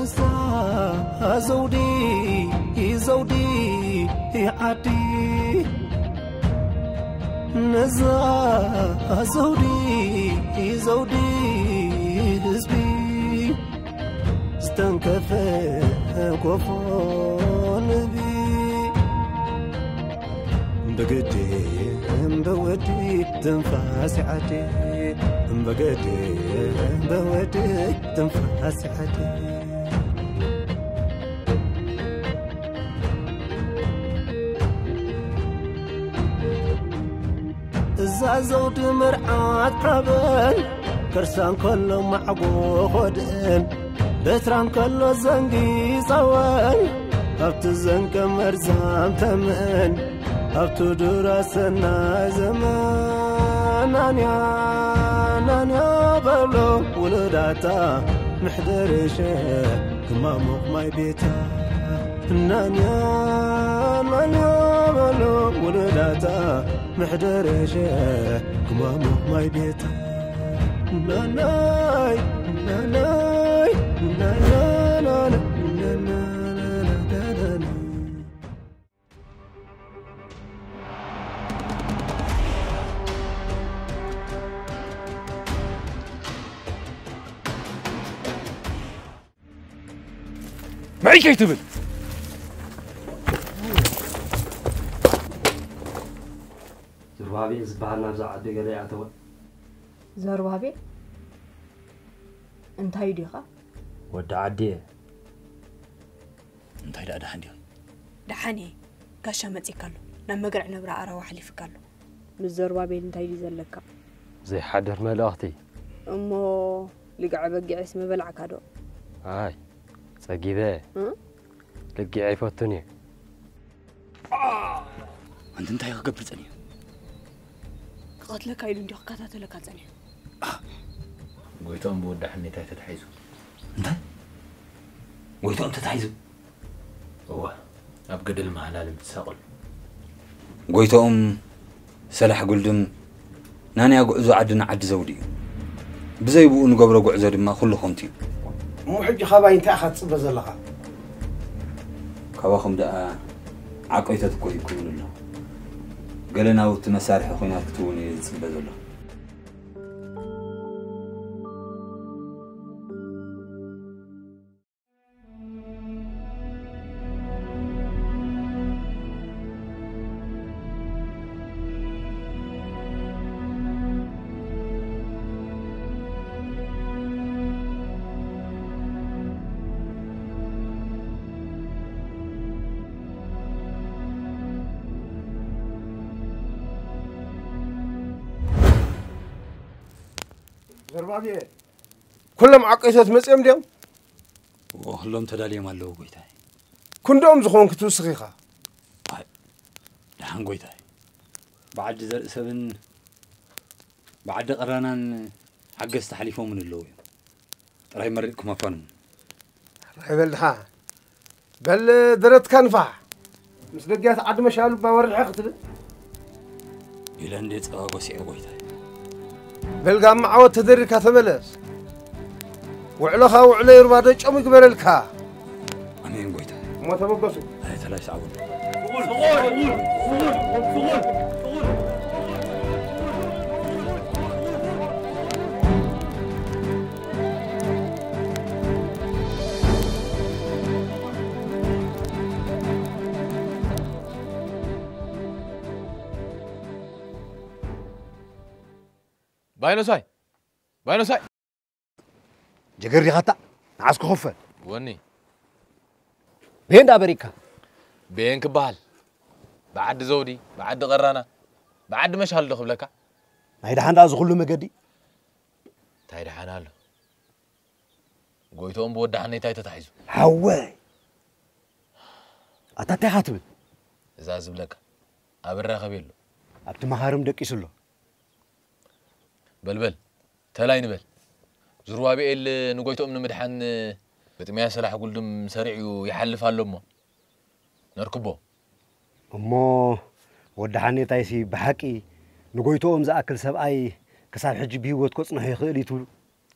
እዛ ዘውዲ፣ ዘውዲ ዓዲ፣ ነዛ ዘውዲ፣ ዘውዲ ህዝቢ፣ ዝተንከፈ ኮፎ ንቢ። እምበገዴ እምበወዲ ትንፋስ ዓዲ፣ እምበገዴ እምበወዲ ትንፋስ ዓዲ። እዛ ዘውዲ መርዓት ሓበን፣ ከርሳ እንከሎ ማዕጎ ኾድእን፣ በትራ እንከሎ ዘንጊ ጸወን፣ ኣብቲ ዘንገ መርዛም ተመን፣ ኣብቲ ዱራ ሰናይ ዘመን። ናንያ፣ ናንያ በሎ ውሉዳታ፣ ምሕደርሸ ክማሙቕ ማይ ቤታ። ናንያ፣ ናንያ በሎ ውሉዳታ፣ ምሕደርሸ ክማሙቕ ማይ ቤታ። ናናይ፣ ናናይ፣ ናናይ፣ ናናይ፣ ናናይ፣ ናናይ። መዒ ከይትብል። ዝሩባቤል ዝበሃል ናብዛ ዓዲ ገለ ይኣተወ። ዘሩባቤል? እንታይ ዲኻ? ወዲ ዓዲ እየ። እንታይ ደኣ ደሓን ዲኻ? ደሓን እየ። ጋሻ መጺእካ ኣሎ። ናብ መግርዕ ነብራ ኣራዋ ሓሊፍካ ኣሎ። ምስ ዘሩባቤል እንታይ ድዩ ዘለካ? ዘይሓድር መልእኽቲ። እሞ ልግዐ በጊዕስ ምበላዕካ ዶ? ኣይ፣ ጸጊበ። እ? ልግዐ ኣይፈቱን እየ። ኣንቲ እንታይ ክገብር ጸኒሑ? ክቐትለካ ኢሉ እንዲዩ ክከታተለካ ጸኒሑ። ጎይትኦም ብወዲ ሓኔታይ ተታሒዙ። እንታይ? ጎይትኦም ተታሒዙ? እወ፣ ኣብ ገደል መሃላል ምትሳቕሉ። ጎይትኦም ሰላሕ ጉልድም ናንያ ጉዕዞ ዓድና ዓዲ ዘውዲ እዩ። ብዘይ ብኡ ንገብሮ ጉዕዞ ድማ ኩሉ ከንቱ እዩ። እሞ ሕጂ ካባይ እንታይ ኢኻ ትጽበ ዘለኻ? ካባኹም ደኣ ዓቆይተት እኮ ይኩውን ኣሎ። ገለ ናውቲ መሳርሒ ኹናት ክትውን እየ ዝጽበ ዘለኹ። ዘርባቤ፣ ኩሎም ዓቀይቶት መጺኦም ድዮም? እዎ፣ ኩሎም ተዳልዮም ኣለዉ ጎይታይ። ክንድኦም ዝኾንኩ ትውስኽ ኢኻ። ኣይ፣ ደሓን ጎይታይ። ብዓዲ ዘርኢ ሰብን ብዓዲ ቀራናን ሓገዝቲ ሓሊፎምን ኣለዉ እዮም። ጥራይ መሪቕኩም ኣፋንዉ። ራይ በል ድሓ። በል ደረትካ ንፋሕ። ምስ ደጊያት ዓዲ መሻሉ ባወርሐ ክትብል። ኢለ እንዴ ጸባ ጎሲዐ ጎይታይ። በል ጋማ ዓወት ተደሪርካ ተመለስ። ውዕሎኻ ውዕሎ ይርባ ደጮም ይግበረልካ። ኣሜን ጎይታይ። እሞ ተበገሱ። ኣይ ተላይ ሰዓቡ። ባይኖሳይ፣ ባይኖሳይ። ጀገር ዲኻታ ንዓስ ክኸፈል። ወኒ። ቤን ዳ በሪካ። ቤን ክበሃል። ብዓዲ ዘውዲ፣ ብዓዲ ቀራና፣ ብዓዲ መሻል ዶ ክብለካ? ናይ ደሓን ደኣ እዚ ኩሉ መገዲ? እንታይ ደሓን ኣሎ? ጎይትኦም ብወዲ ሓኔታይ ተታሒዙ። ሓወይ። ኣታ እንታይ ኢኻ ትብል? እዛ ዝብለካ። ኣብ ራኸብ የሎ። ኣብቲ መኻርም ደቂሱ ኣሎ። በልበል፣ ተላይ ንበል። ዙርባብኤል ንጎይትኦም ንምድሓን ግጥምያ ሰላሕ ጉልድም ሰሪዑ ይሓልፍ ኣሎ እሞ ነርክቦ። እሞ ወዲ ሓኔታይሲ ብሓቂ ንጎይትኦም ዝኣክል ሰብኣይ ክሳብ ሕጂ ብህይወት ከጽንሖ ይኽእል እዩ ትብሉ?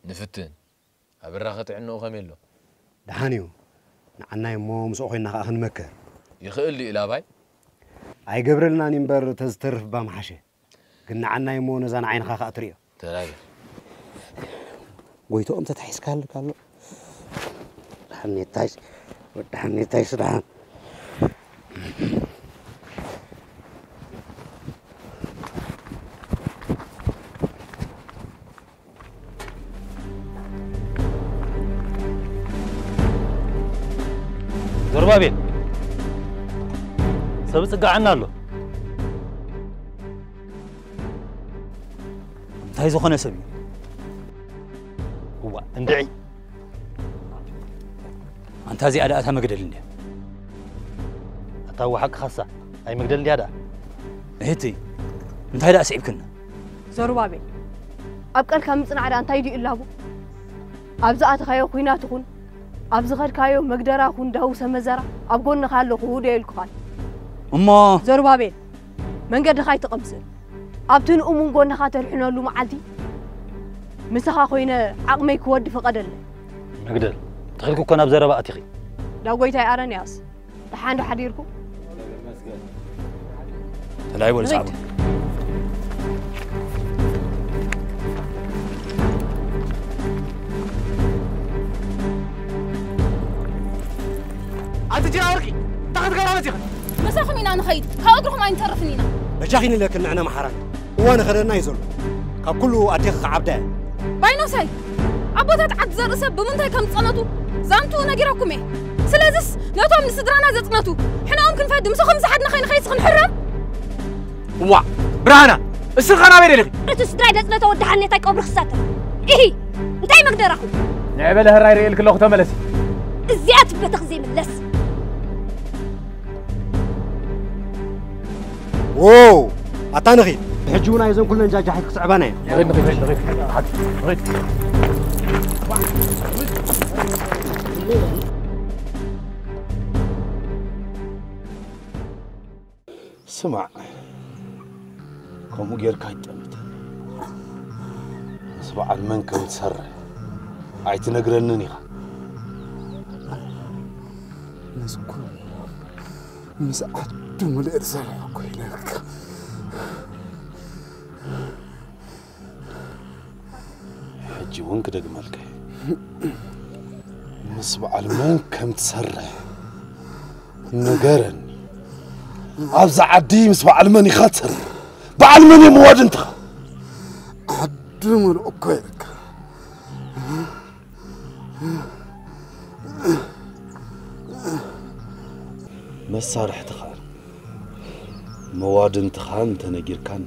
ንፍትን። ኣብ ራኸ ጥዕንኡ ከመይ ኣሎ? ደሓን እዩ። ንዓናይ እሞ ምስኡ ኮይንና ከኣ ክንመክር። ይኽእል ድዩ ኢላባይ? ኣይገብረልናን እምበር ተዝተርፍ እባ ምሓሸ። ግን ንዓናይ እሞ ነዛ ንዓይንኻ ከኣ ትርእዮ። ተራይ ጎይቶኦም ተታሒዝካ ኣለካ ኣሎ። ደሓን ኔታይስ ወዲ ሓኔታይስ ደሓን። ዘሩባቤል፣ ሰብ ጽጋዓና ኣሎ። እንታይ ዝኾነ ሰብ እዩ? እዋ፣ እንድዒ። ኣንታ እዚኣ ደኣ እታ መግደል እንድያ። ኣታ እዋ ሓቅኻሳ፣ ኣይ መግደል እንድያ ደኣ። እህቲ፣ እንታይ ደኣ ስዒብክና? ዘሩባቤል፣ ኣብ ቃልካ ምጽናዕ ደኣ እንታይ ድዩ እላቡ? ኣብ ዝኣተኻዮ ኲናት ይኹን፣ ኣብ ዝኸድካዮ መግደራ ኩን ዳውሰ መዘራ፣ ኣብ ጎንኻ ኣለኹ ዶ ኢልኩኻን? እሞ ዘሩባቤል፣ መንገድኻ ኣይትቐምስል። ኣብቲ ንእሙን ጎንኻ ተድሕነሉ መዓልቲ፣ ምሳኻ ኮይነ ዓቕመይ ክወዲ ፍቐደለይ። መግደል፣ ተኺልኪ እኮ ናብ ዘረባ ኣቲኺ። ዳጎይታይ ኣረንያስ፣ ደሓን ዶ ሓዲርኩም? ተላይ በሉ ሰዓቡ። ኣቲ ጅራ ወርቂ፣ እንታይ ክትገብራ መጺኻ? ምሳኹም ኢና ንኸይድ፣ ካብ እግርኹም ኣይንተርፍን ኢና። በጃኺ ንለክን ንዕና መሓራን። እዋ ንኸደና እዩ ዘሎ። ካብ ኩሉ ኣዴኺ ክዓብዳ እያ። ባይኖሳይ፣ ኣቦታት ዓዲ ዘርኢ ሰብ ብምንታይ ከም ዝጸነቱ ዛንትኡ ነጊረኩም እየ። ስለዝስ ነቶም ንስድራና ዘጽነቱ ሕነኦም ክንፈዲ ምሳኹም ዝሓድና ከይንኸይስ ክንሕረም? እዋ ብርሃና፣ እስኻ ናበይ ደሊኺ? እቲ ስድራይ ዘጽነተ ወዲ ሓኔታይ ቀብሩ ክሳተፍ። ኢሂ፣ እንታይ መግደራኹም? ንዕበለ ህራይ ርእየልኪ ኣለኹ ተመለሲ። እዚኣ ትበተኽ ዘይምለስ። ዎው ኣታ ንኺድ። ሕጂ እውን ኣይዘን ኩለን ጃጃሒት ክስዕባና እየን። ስማዕ፣ ከምኡ ጌርካ ኣይትጠምተኒ። ምስ በዓል መን ከም ትሰርሕ ኣይትነግረንን ኢኻ። ነዚ ኩሉ ምስ ዓዱ ምልእቲ ዝሰርሖ እኮ ኢለካ። ሕጂ እውን ክደግመልካ እየ። ምስ በዓል መን ከም ትሰርሕ ንገረኒ። ኣብዚ ዓዲ ምስ በዓል መን ኢኻ ትሰርሕ? በዓል መን እዮም መዋድንትኻ? ዓዱ ምሉእ እኮ ኢለካ። መሳርሕትኻን መዋድንትኻን እንተነጊርካኒ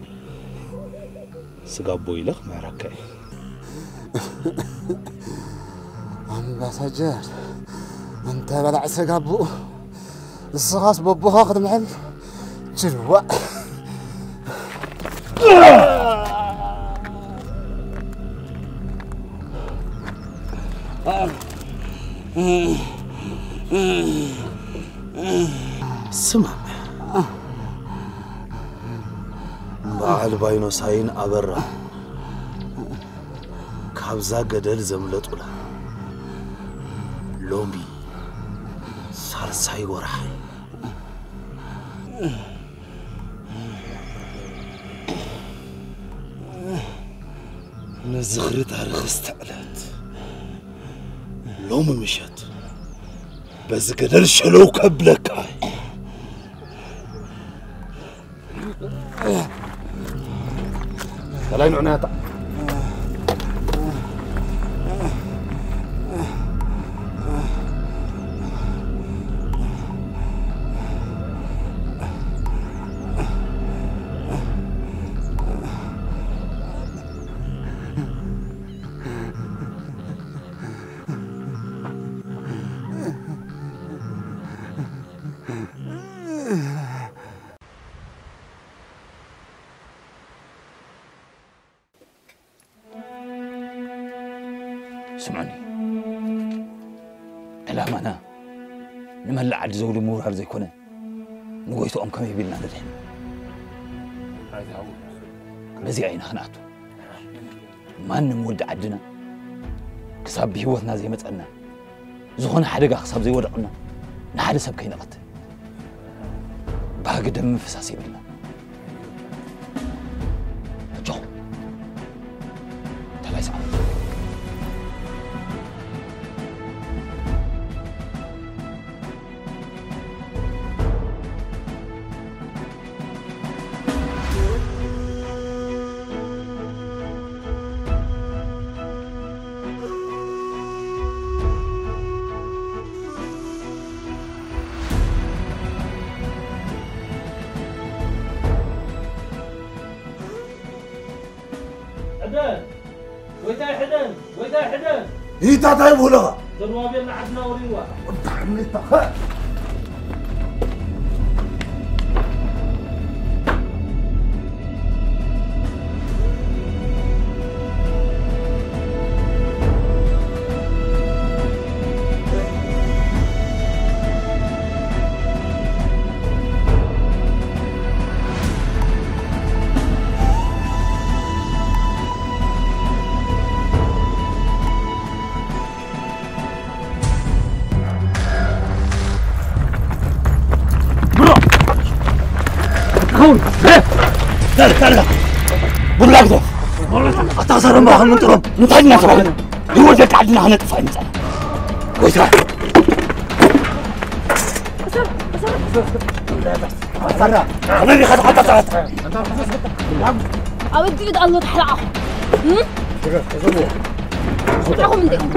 ስጋቦ ኢለ ክምሕረካ እየ። ኣምባሳጀር እንተ በላዕ ስጋቦ እስኻስ በቦኻ ክትምሕል ችልዋ። ስማዕ፣ በዓል ባይኖሳይን ኣበራ ካብዛ ገደል ዘምለጡላ ሎሚ ሳልሳይ ወርሓይ። ንዝኽሪ ታሪኽ ዝተዕለት ሎሚ ምሸት በዚ ገደል ሸለው ከብለካ። ከላይ ንዑና ያታ። ስምዑኒ፣ ዕላማና ንመላእ ዓዲ ዘውዲ ምውራር ዘይኮነ፣ ንጎይትኦም ከመይ ቢልና ነድሕን። በዚኣ ኢና ክንኣቱ። ማንም ወዲ ዓድና ክሳብ ብህይወትና ዘይመጸና፣ ዝኾነ ሓደጋ ክሳብ ዘይወደቐና ንሓደ ሰብ ከይንቐትል። ባህጊ ደም ምፍሳስ የብልና። ኣጆኹም። ተላይ ሰዓት። ሕደን! ጎይታይ ሕደን! ጎይታይ ሕደን! ይታታይ ብሁለኻ! ዘሩባቤል ንዓድና ወሪርዋ! ወዲ ሓሜታኸ! ቡላ ግደፍ። ኣታ ሰረማ ክንጥሮም እንታይ ኢና ተባህለ? ህይወት ደቂ ዓድና ክነጥፋ ይምጻና። ጎይታ። ኣበይ ኢኻ ተሓጣጣራት? ኣብ ኣዲኡ ኣሎ ተሓላቓኹም። እም? ንዓኹም እንዲኹም።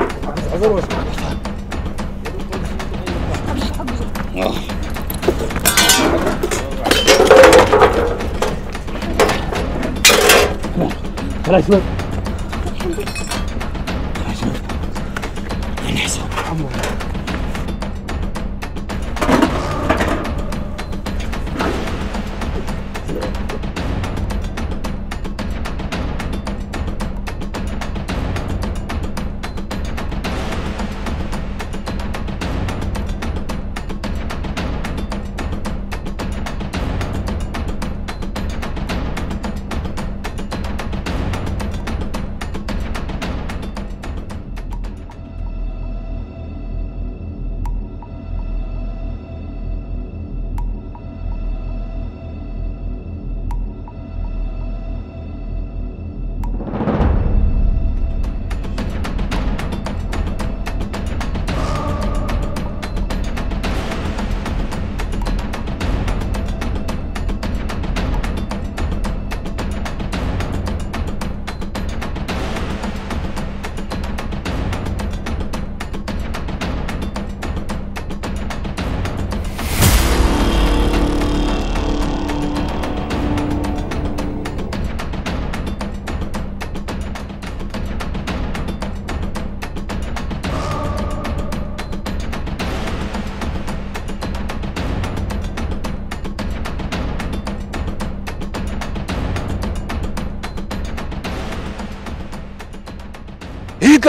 ሂካ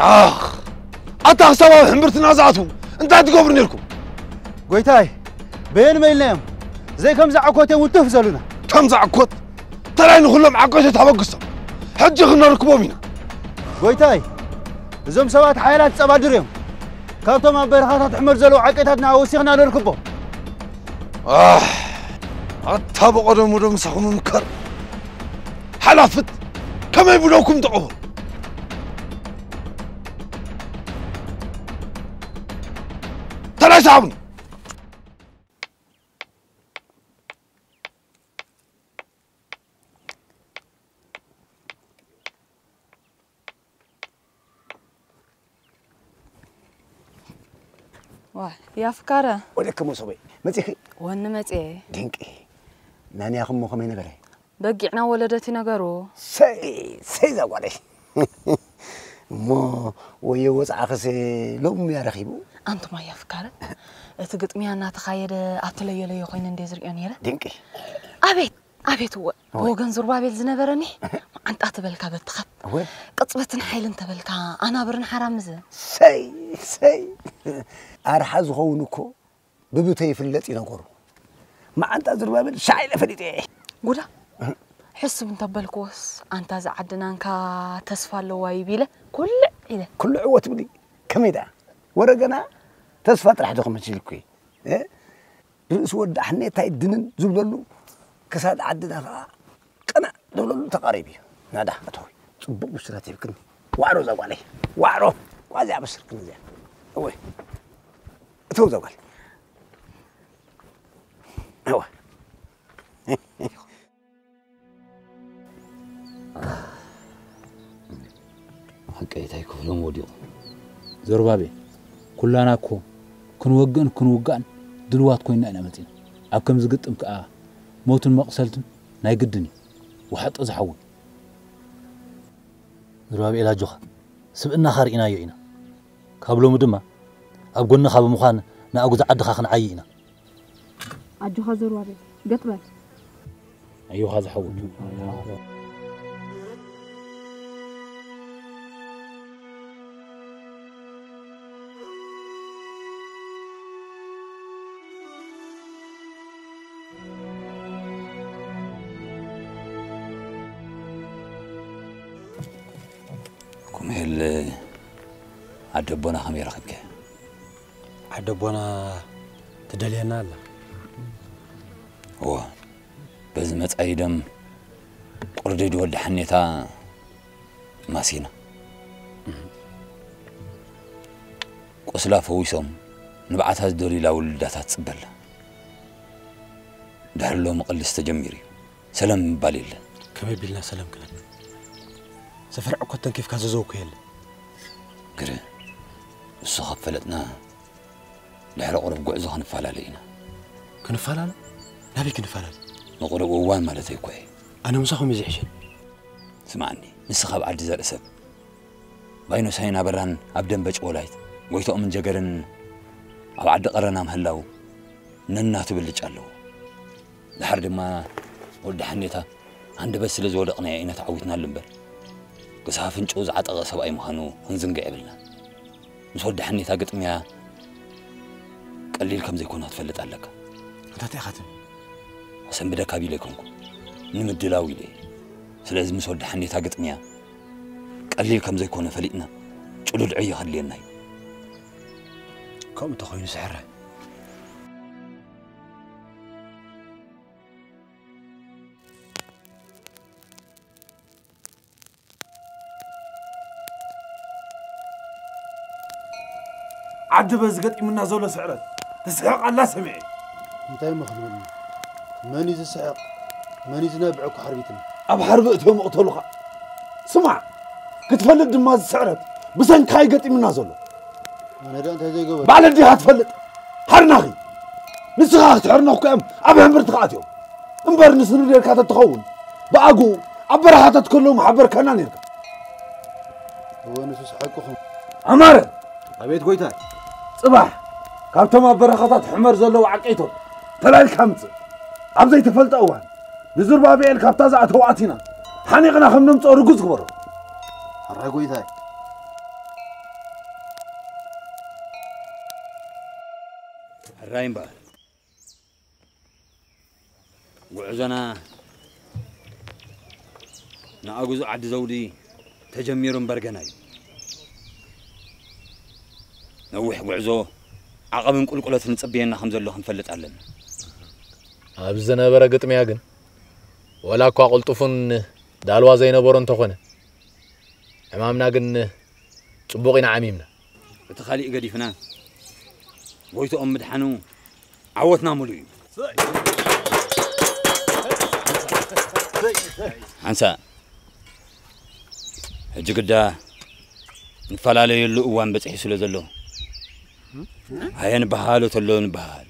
ኣኽ ኣታ ክሳብ ኣብ ሕምብርትና ዝኣትዉ እንታይ ትገብሩ ነርኩም? ጎይታይ፣ በየን መይልና እዮም ዘይከም ዝዓኮት እዮም ውትፍ ዘሉና። ከም ዝዓኮት ተራይ ንኹሎም ዓቀሸት ኣበግሶም ሕጂ ክነርክቦም ኢና። ጎይታይ፣ እዞም ሰባት ሓያላት ጸባድር እዮም። ካብቶም ኣብ በረኻታት ሕመር ዘለዉ ዓቀታትና ወሲኽና ነርክቦም። ኣታ ብቐደሙ ዶ ምሳኹም ምከር ሓላፍት ከመይ ብለኩም ተቐበሉ። ተላይ ሰሓብኒ። ዋ፣ ያ ፍካረ። ወደከ መሶበይ መጺኺ። ወኒ መጽየ። ድንቂ። ናንያኹም እሞ ከመይ ነበረ? በጊዕና ወለደት ነገሩ። ሰይ ሰይ ዛጓለይ። እሞ ወዮ ወጻዕኽስ ሎሚ እያ ረኺቡ? ኣንቱማ ያ ፍካረ። እቲ ግጥሚያ እናተኻየደ ኣብቲ ለዮ ለዮ ኮይነ እንደ ዝርእዮ ነይረ። ድንቂ። ኣቤት ኣቤት እወ። ብወገን ዙርባቤል ዝነበረኒ መዓንጣ ተበልካ በትኸት። እወ። ቅጽበትን ሓይልን ተበልካ ኣናብርን ሓራምዝ። ሰይ ሰይ ኣርሓ ዝኸውን እኮ ብብተይ ይፍለጥ እዩ ነገሩ። መዓንጣ ዝርባብል ሻዕ ኢለ ፈሊጠ እየ። ጉዳ ሕስብ እንተበልክዎስ ኣንታ ዝዓድናንካ ተስፋ ኣለዋ ይቢለ ኩልዕ ኢለ። ኩልዕዎ ትብሊ። ከመይ ደኣ? ወረ ገና ተስፋ ጥራሕ ዶ ክመስል እኮ እዩ። እ? ርእሲ ወዲ ኣሕኔታይ ድንን ዝብለሉ፣ ክሳድ ዓድና ኸዓ ቅንዕ ዝብለሉ ተቓሪቡ እዩ። ናዳ፣ እተው። ጽቡቕ ብስራት ሂብክኒ። ዋዕሮ እዛ ጓለይ። ዋዕሮ። ዋዚኣ በስርክኒ እዚኣ። እወ። እተው እዛ ጓል። እወ። ሓቀይታይ ክፍሎም ወዲቑ። ዘሩባቤል፣ ኩላና እኮ ክንወግእን ክንውጋእን ድልዋት ኮይንና ኢና መጺና። ኣብ ከምዚ ግጥም ከኣ ሞትን መቕሰልትን ናይ ግድን እዩ። ወሓጦ ዝሓወይ። ዘሩባቤል ኣጆኻ፣ ስብእናኻ ርኢናዮ ኢና። ካብ ሎሚ ድማ ኣብ ጎንኻ ብምዃን ንኣጉዛ ዓድኻ ክንዓዪ ኢና። ኣጆኻ ዘሩባቤል፣ ገጥ በል። ኣጆኻ ዝሓወይ። ኩምሄል፣ ዓዲ ኣቦና ከመይ ረኺብካያ? ዓዲ ኣቦና ትደልየና ኣላ። እወ፣ በዚ መጻኢ ደም ቁርዲድ ወዲ ሓኔታ ማሲና። ቁስላ ፈዊሶም ንብዓታ ዝደልዩላ ውልዳታ ትጽበላ። ድሕሪ ሎሚ ቅልስ ተጀሚሩ እዩ። ሰለም ምባል የለን። ከመይ ቢልና ሰለም ክንብል? ሰፈር ዕኮት ተንኪፍካ ዘዘው እኮ የለን። ግረ፣ እሱ ካብ ፈለጥና ድሕሪ ቁሩብ ጉዕዞ ክንፈላለ ኢና። ክንፈላለ? ናበይ ክንፈላለ? ንቁሩብ እዋን ማለተይ እኮ እየ። ኣነ ምሳኹም እዩ ዝሕሸኒ። ስምዓኒ፣ ንስኻ ኣብ ዓዲ ዘርኢ ሰብ፣ ባይኖሳይን ኣበራን ኣብ ደንበ ጭወላይት፣ ጎይትኦምን ጀገርን ኣብ ዓዲ ቀረና ምህላው ነናቱ ብልጫ ኣለዎ። ድሓር ድማ ወዲ ሓኔታ ሃንደበት ስለ ዝወደቕናዮ ኢና ተዓዊትናሉ እምበር፣ ክሳብ ኣፍንጭኡ ዝዓጠቐ ሰብኣይ ምዃኑ ክንዝንግዕ የብልና። ምስ ወዲ ሓኔታ ግጥምያ ቀሊል ከም ዘይኮነ ክትፈልጥ ኣለካ። እንታይ ኢኻ ትብል? ኣሰንብደካ ቢለ ኣይኮንኩ፣ ንምድላው ኢለ እየ። ስለዚ ምስ ወዲ ሓኔታ ግጥምያ ቀሊል ከም ዘይኮነ ፈሊጥና፣ ጭሉድ ዕዮ ከድልየና እዩ። ከምኡ እንተኾይኑ ስሕረ። ዓዲ በዚ ገጢሙና ዘሎ ስዕረት ትስሕቕ ኣላ ሰሚዐ። እንታይ እሞ ክንብል ኢና? መን እዩ ዝስሕቕ? መን እዩ ዝነብዕ እኮ ሓርቢትና። ኣብ ሓርቢ እትዮም እቕተሉኻ። ስማዕ፣ ክትፈልጥ ድማ እዚ ስዕረት ብሰንካ እዩ ገጢሙና ዘሎ። ኣነ ደኣ እንታይ ዘይገበርኩ? ባዕለ ዲኻ ትፈልጥ? ሓርናኺ። ንስኻ ክትሕርኖ እኮ እዮም ኣብ ሕምብርቲ ክኣትዮም። እምበር ንስድርቤትካ ተትኸውን ብኣግኡ ኣብ በረኻታት ከለዉ ምሓበርካና ነርካ። እወ፣ ንሱስ ሓቅኹም። ኣማረ! ኣቤት ጎይታይ። ጽባሕ ካብቶም ኣብ በረኻታት ሕመር ዘለዉ ዓቀይቶም ተላኢልካ ምጽእ። ኣብ ዘይተፈልጠ እዋን ንዝሩባቤል ካብታ ዝኣተዋ ኣቲና ሓኒቕና ከም ነምጽኦ ርጉጽ ግበሮ። ሕራይ ጎይታይ። ሕራይ እምበኣር። ጉዕዞና ንኣጉዙ ዓዲ ዘውዲ ተጀሚሩ እምበር ገና እዩ። ነዊሕ ጉዕዞ፣ ዓቐብን ቁልቁለትን ይጽበየና ከም ዘሎ ክንፈልጥ ኣለና። ኣብዚ ዝነበረ ግጥምያ ግን፣ ወላ እኳ ቅልጡፉን ዳልዋ ዘይነበሮ እንተኾነ፣ ዕማምና ግን ጽቡቕ ኢና ዓሚምና። እቲ ካሊእ ገዲፍና፣ ጎይትኦም ምድሓኑ ዓወትና ሙሉእ እዩ። ሓንሳእ ሕጂ ግዳ ንፈላለየሉ እዋን በጺሑ ስለ ዘሎ፣ ሃየ ንበሃሃሎ ተሎ ንበሃሃል።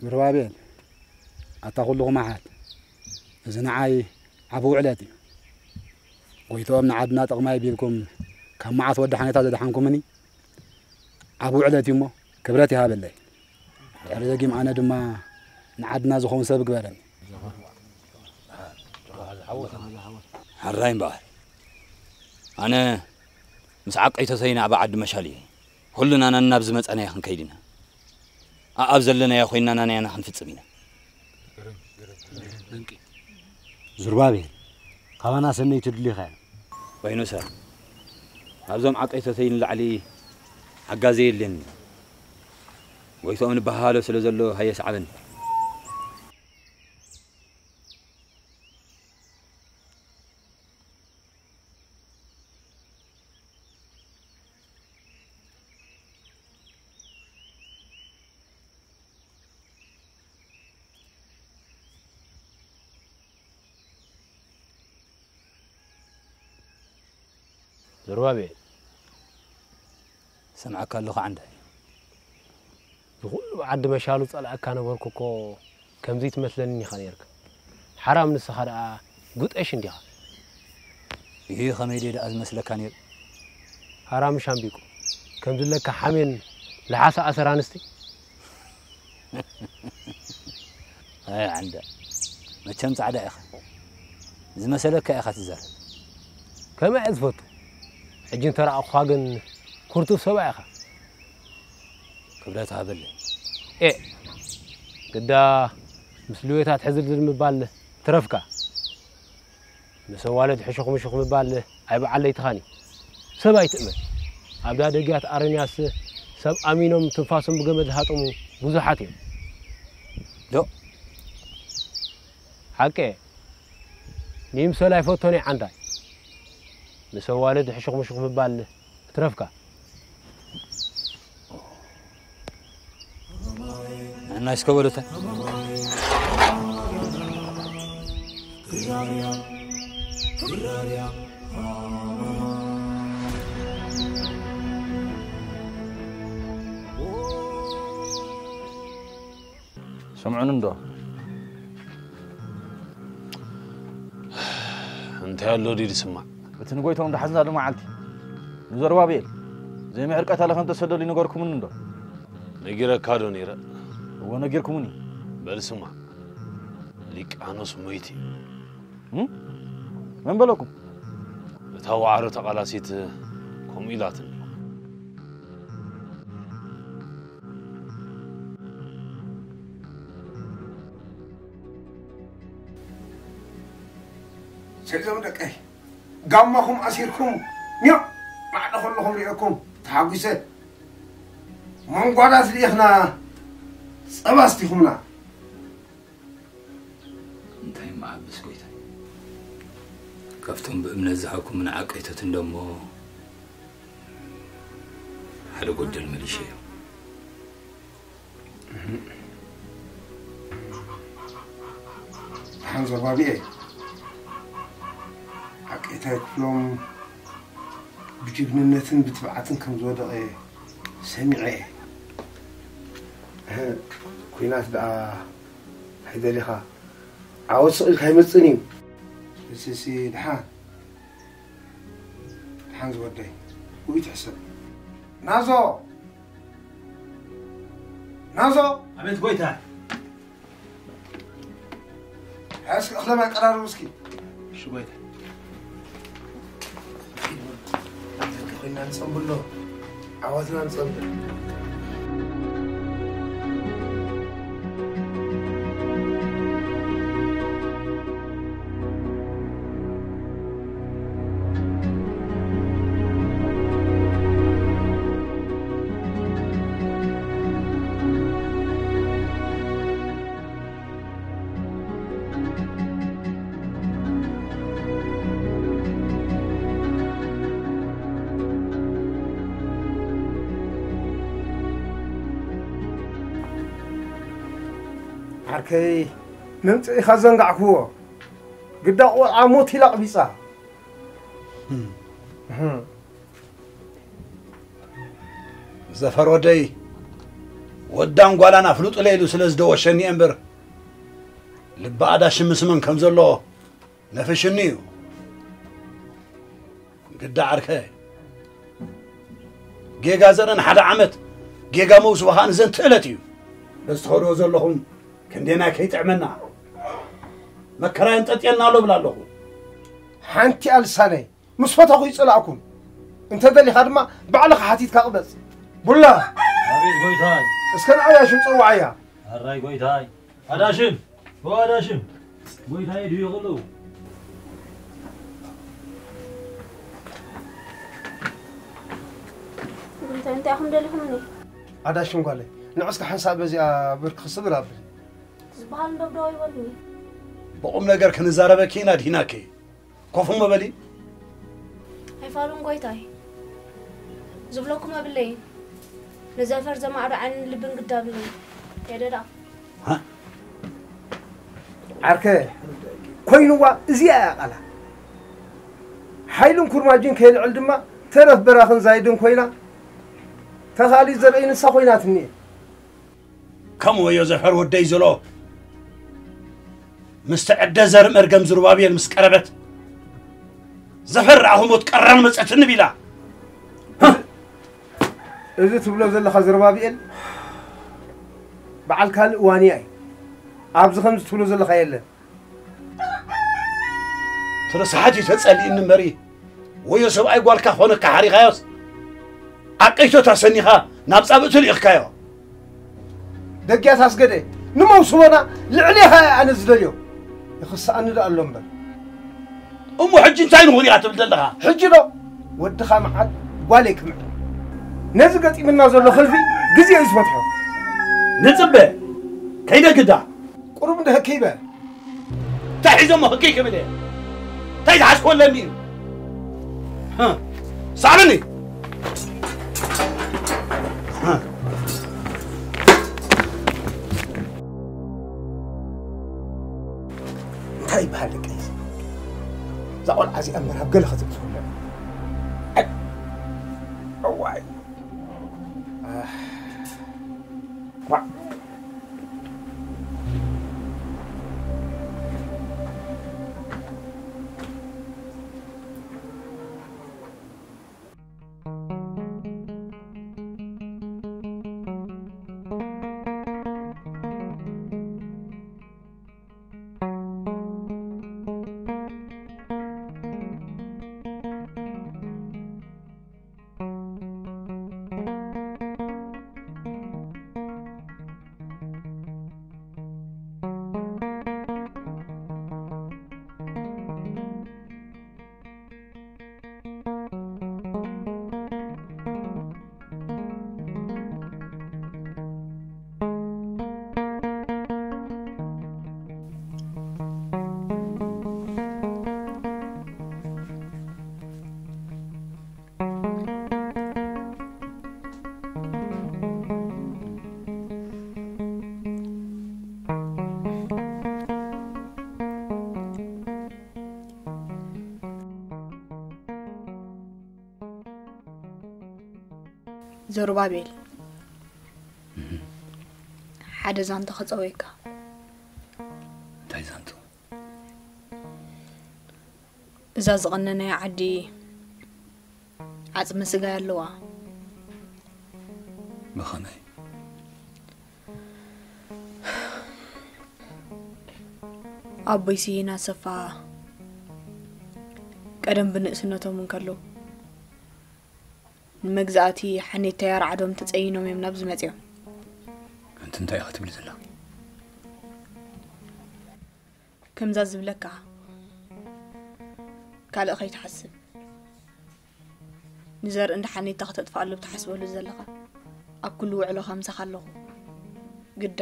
ምርባቤል፣ ኣታ ኩልኹም ኣሓት፣ እዚ ንዓይ ዓቢ ውዕለት እዩ። ጎይትኦም ንዓድና ጥቕማይ ቢልኩም ካብ መዓት ወዲ ሓኔታ ዘድሓንኩምኒ ዓቢ ውዕለት እዩ እሞ ክብረት ይሃበለይ። ድሕሪ ደጊም ኣነ ድማ ንዓድና ዝኸውን ሰብ ግበረኒ። ሕራይ እምበኣር፣ ኣነ ምስ ዓቀይቶተይ ናብ ዓዲ መሻል እየ። ኩልና ነናብ ዝመጸናዮ ክንከይድ ኢና። ኣኣብ ዘለናዮ ኮይንና ናናያና ክንፍጽም ኢና። ዙርባቤል፣ ካባና ሰነይ ትድልኻ እያ። በይኑ ሰብ፣ ካብዞም ዓቀይቶተይ ንላዕሊ ሓጋዚ የለን። ጎይትኦም ንበሃሃሎ ስለ ዘሎ ሃየ ሰዓበኒ። ዘሩባቤል፣ ሰምዓካ ኣለኹ ዓንዳይ። ንኹሉ ዓዲ መሻሉ ጸላእካ ነበርኩ እኮ፣ ከምዚ ትመስለኒ ኢኻ ነርካ። ሓራም ንስኻ ደኣ ጉጠሽ እንዲኻ። ይሄ ኸመይ ደኣ ዝመስለካ ነይሩ? ሓራም ሻምቢቁ፣ ከምዚ ለካ ሓሜን ለሓሳ ኣሰር ኣንስቲ። ኣይ ዓንዳ፣ መቸም ጻዕዳ ኢኻ። ዝመሰለካ ኢኻ ትዛረብ። ከመይ እየ ዝፈቱ? ሕጂ እንተረኣኹኻ ግን ኩርቱፍ ሰብኣይ ኢኻ። ክብረት ሃበለይ። ኤ፣ ግዳ ምስ ልዌታት ሕዝልዝል ምባል ትረፍካ። ምስ ኣዋልድ ሕሹኽ ምሹኽ ምባል ኣይበዓል ለይትኻን እዩ። ሰብ ኣይትእመን። ኣብ ዳደግያት ኣረንያስ ሰብ ኣሚኖም ትንፋሶም ብገመድ ዝሃጠሙ ብዙሓት እዮም። ዶ? ሓቂ እየ። ንይምሰል ኣይፈቶን እየ ዓንዳይ። ምስ ኣዋልድ ሕሹኽ ምሹኽ ምባል እትረፍካ። ንሕና እስከ በሉታ። ሰምዑኒ እንዶ። እንታይ ኣሎ ድዩ ዝስማዕ? እቲ ንጎይቶም ዝሓዝናሉ መዓልቲ ንዘሩባቤል ዘይምሕር ቀታሊ ከም ተሰደሉ ይነገርኩምኒ እንዶ? ነጊረካ ዶ ነይረ? እወ ነጊርኩምኒ። በል ስማዕ፣ ሊቃኖስ ሞይቱ እዩ። እም? መን በለኩም? እታ ዋዕሮ ተቓላሲት ከምኡ ኢላትኒ። ሰግዞም ደቀይ፣ ጋማኹም ኣሲርኩም ኒዮ ማዕዶ ከለኹም ሪኤኩም ተሓጒሰ። መንጓዳት ልኢኽና ጸባ ኣስቲኹምና። እንታይ መዓብስ ጎይታይ፣ ካብቶም ብእምነት ዝሃኩምና ዓቀይቶት እንደሞ ሓደ ጎደል መሊሸ እዮም። ደሓን ዘባቢኤ፣ ዓቀይታይ ክፍሎም ብጅግንነትን ብትብዓትን ከም ዝወደቐ ሰሚዐ እየ። እህ፣ ኲናት ደኣ እንታይ ደሊኻ? ዓወት ስቕ ኢልካ ኣይመጽእን እዩ። እሲሲ፣ ደሓን፣ ደሓን ዝወደይ፣ ውይ ትሕሰብ። ናዞ! ናዞ! ኣቤት ጎይታ። እስኪ እኽለ ማይ ቀራርቡ እስኪ። እሺ ጎይታ። ደቂ ኮይና ንጸንብሎ፣ ዓወትና ንጸንብል። ዓርከይ፣ መምጽኢኻ ዘንጋዕክዎ፣ ግዳ ቆልዓ ሞት ኢላ ኣቕቢጻ። እም። እም። ዘፈር ወደይ፣ ወዳን ጓላን ኣፍልጡለይ ኢሉ ስለ ዝደወሸኒ እየ እምበር፣ ልቢ ኣዳሽም ምስ መን ከም ዘሎ ነፊሽኒ እዩ። ግዳ ዓርከ፣ ጌጋ ዘርእን ሓደ ዓመት ጌጋ መውስቦ ኸኣ ንዘንትእለት እዩ። በዚ ትኸድዎ ዘለኹም ክንደየናይ ከይጥዕመና፣ መከራ የንጠጥየና ኣሎ እብል ኣለኹ። ሓንቲ ኣልሳነይ ምስ ፈተኹ ይጸላእኩም። እንተ ደሊኻ ድማ ባዕልኻ ሓቲትካ ቅበጽ። ቡላ! ኣቤት ጎይታይ። እስከ ንኣዳሽም ጸውዓያ። ኣራይ ጎይታይ። ኣዳሽም! ኦ ኣዳሽም! ጎይታይ ድዩ ከለዉ? እንታይ እንታይ ኢኹም ደሊኹምኒ? ኣዳሽም ጓለይ፣ ንዑ እስከ ሓንሳእ በዚኣ ብርክ ስብር ኣብሊ። ዝበሃል እንደብደው ይበሉኒ። ብቑም ነገር ክንዛረበኪ ኢና ድሂናኪ። ኮፍ እሞ በሊ። ኣይፋሉን ጎይታይ። ዝብለኩም ኣብለይን። ንዘፈር ዘማዕዶ ዓይንን ልብን ግዳ ኣብለይን። የደዳ። ሃ? ዓርከ ኮይንዋ እዚኣ እያ ቃላ። ሓይልን ኩርማጅን ከየልዕል ድማ ተረፍ በራኽን ዛይድን ኮይና ተኻሊ ዘርእይ ንሳ ኮይናትኒ። ከምኡ ወዮ ዘፈር ወደይ ዘሎ ምስ ተዕደ ዘር መርገም ዝሩባቤል ምስ ቀረበት ዘፈር ረኣኹ ሞት ቀራን መጸትኒ ቢላ። እዚ ትብሎ ዘለኻ ዘሩባብኤል በዓል ካልእ ዋንያ እዩ። ኣብዚ ከምዚ ትብሎ ዘለኻ የለን። ተረሳሓት እዩ ተጸሊእኒ እምበሪ ወዮ ሰብኣይ ጓልካ ኾነካ ሓሪኻዮስ ኣቀይቶታ ሰኒኻ ናብ ጻብእቲ ልኢኽካዮ። ደጊያት ኣስገደ ንመውስቦና ልዕሌኻ እየ ኣነ ዝደልዮ። ይኽስኣኒ ደኣ ኣሎ እምበር። እሞ ሕጂ እንታይ ንኹን ኢኻ ትብል ዘለኻ? ሕጂ ዶ ወድኻ መዓት ጓለይ ክምዕድ። ነዚ ገጢምና ዘሎ ከልቢ ግዜ እዩ ዝፈትሖ። ንጽበ ከይደ ግዳ። ቁሩብ እንደ ህከይበ። እንታይ ሒዞሞ ህከይ ክብል እየ? እንታይ ዝሓዝኮ ኣለኒ እዩ? ሃ፣ ሳዕብኒ። ሃ። እንታይ ይበሃል ደቀይ? እዛ ቆልዓ እዚኣ እምበር ኣብ ገለ ከተእትወላ። ኣይ፣ እዋይ። ኣህ። ኳዕ። ዘሩባቤል፣ ሓደ ዛንታ ክጸወየካ። እንታይ ዛንቱ? እዛ ዝቐነናያ ዓዲ ዓጽሚ ስጋ ኣለዋ። ብኸመይ? ኣቦይ ስሂን ኣሰፋ ቀደም ብንእስነቶም እንከለዉ ንመግዛእቲ ሓኔታይ ኣርዓዶም ተጸይኖም እዮም ናብዚ መጺኦም። ኣንቲ እንታይ ኢኻ ትብሊ ዘለኺ? ከምዛ ዝብለካ ካልእ ከይትሓስብ። ንዘርኢ እንዳ ሓኔታ ከተጥፍኣሉ ብትሓስበሉ ዘለኻ ኣብ ኩሉ ውዕሎኻ ምሳኻ ኣለኹ። ግዳ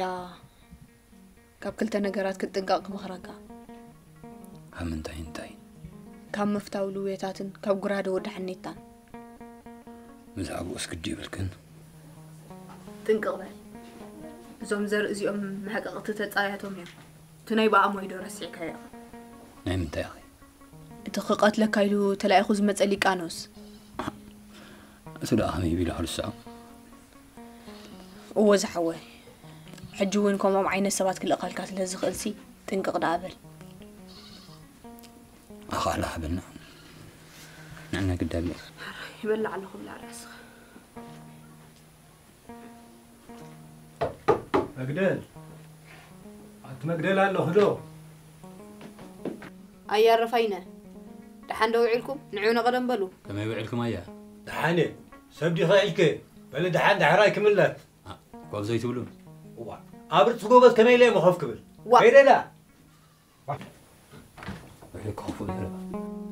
ካብ ክልተ ነገራት ክትጥንቀቕ ክመኽረካ። ካብ ምንታይ እንታይ? ካብ ምፍታው ልውየታትን ካብ ጉራደ ወዲ ሓኔታን። ብዛዕባኡስ ግዲ ይብልክን። ጥንቅቕ በል። እዞም ዘርኢ እዚኦም መሕቀቕቲ ተጻያቶም እዮም። እቲ ናይ ብኣሞይ ዶ ረሲዕካዮ ኢኻ? ናይ ምንታይ ኢኺ? እቲ ክቐትለካ ኢሉ ተላኢኹ ዝመጸ ሊቃኖስ። እሱ ደኣ ከመይ ቢሉ ክርስዖ? እወ ዝሓወይ፣ ሕጂ እውን ከምኦም ዓይነት ሰባት ክልእኸልካ ስለ ዝኽእልሲ ጥንቅቕ ደኣ በል። ኣኻእላ ሃበና። ንዕና ግዳ ብለይ። ይበልዕ ኣለኹ ብላ ርእስኻ። መግደል፣ ኣቲ መግደል ኣለኹ ዶ? ኣያ ረፋይነ፣ ደሓን ዶ ውዒልኩም? ንዑ ንቐደም በሉ። ከመይ ውዒልኩም ኣያ? ደሓን እየ። ሰብ ዲኻ ኢልከ? በለ ደሓን ዳሕራይ ክምለስ። አ፣ ኮፍ ዘይትብሉ? እዋ፣ ኣብ ርእሲ ጎበዝ ከመይ ኢለ እሞ ኮፍ ክብል? ዋ። ከይደ ኢላ።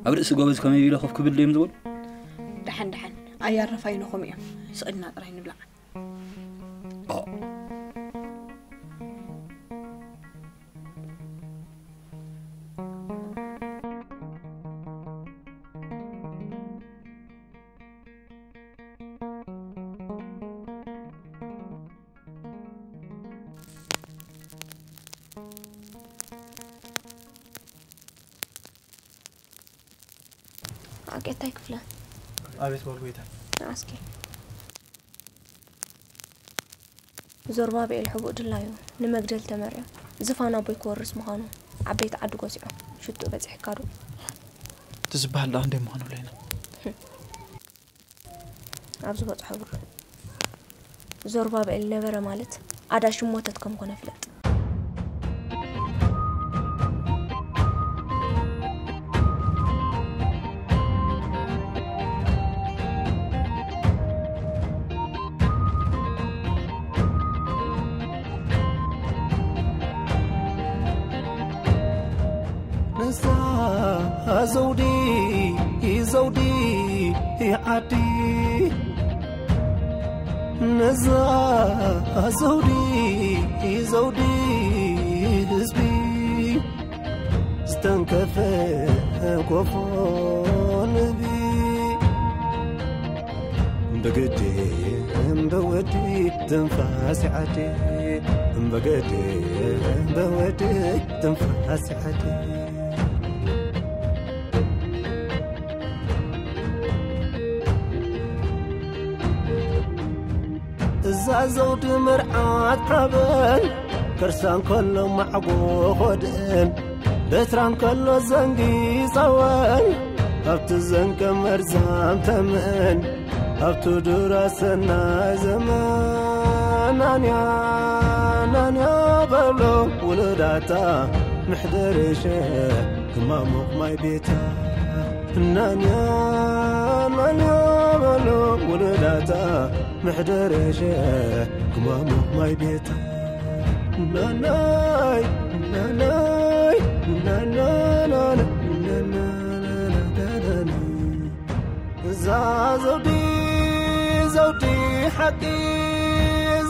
ኣብ ርእሲ ጎበዝ ከመይ ኢለ ኮፍ ክብል ድዮም ዝብል? ደሓን፣ ደሓን። ኣያረፋይንኹም እዮም። ስቕ ኢልና ጥራይ ንብላዕ። ኣቄታይ ክፍለ። ኣቤት በል ጎይታ። ንዓስኪ። ዞርባብኤል ሕቡእ ድላዩ ንመግደል ተመርዮ ዝፋን ኣቦይ ክወርስ ምዃኑ ዓበይቲ ዓዲ ጎሲዖ ሽጡ በጺሕካ ዶ? እቲ ዝበሃል ደኣ እንደ ምዃኑ ለይና። ኣብ ዝበጽሖ ብር ዞርባብኤል ነበረ ማለት ኣዳሽ ሞተት ከም ኮነ ፍለጥ። ንሳ ዘውዲ ዘውዲ ዓዲ፣ ነዛ ዘውዲ ዘውዲ ህዝቢ ዝተንከፈ ኮፎ ንቢ። በገዴ በወዲ ትንፋስ ዓዲ፣ በገዴ በወዲ ትንፋስ ዓዲ። እዛ ዘውዲ መርዓት ሓበን፣ ከርሳ እንከሎ ማዕጎ ኾድእን፣ በትራ እንከሎ ዘንጊ ጸወን፣ ኣብቲ ዘንቀ መርዛም ተመን፣ ኣብቲ ዱራ ሰናይ ዘመን። ናንያ ናንያ በሎ ውሉዳታ፣ ምሕደርሸ ክማሙቕ ማይ ቤታ። ናንያ ናንያ በሎ ውሉዳታ፣ ምሕደርሸ ክማሙቕ ማይ ቤታ። ናናይ ናናይ ናናናና ናናናና። እዛ ዘውዲ ዘውዲ ሓቂ፣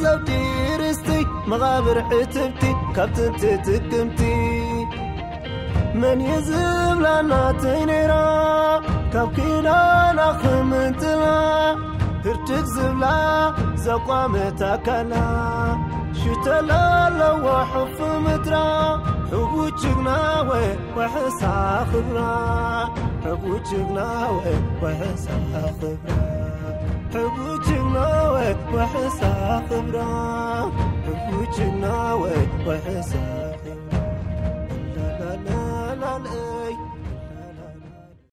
ዘውዲ ርስቲ መቓብር ዕትብቲ፣ ካብ ጥንቲ ጥቅምቲ መን እዩ ዝብላ ናተይ ነይራ? ካብ ኪዳና ክምንጥላ ህርድግ ዝብላ ዘቋመት ኣካላ፣ ሽተላ ኣለዋ ሕፉ ምድራ። ሕቡ ጅግና ወይ ወሕሳ ክብራ፣ ሕቡ ጅግና ወይ ወሕሳ ክብራ፣ ሕቡ ጅግና ወይ ወሕሳ ክብራ፣ ሕቡ ጅግና ወይ ወሕሳ ክብራ።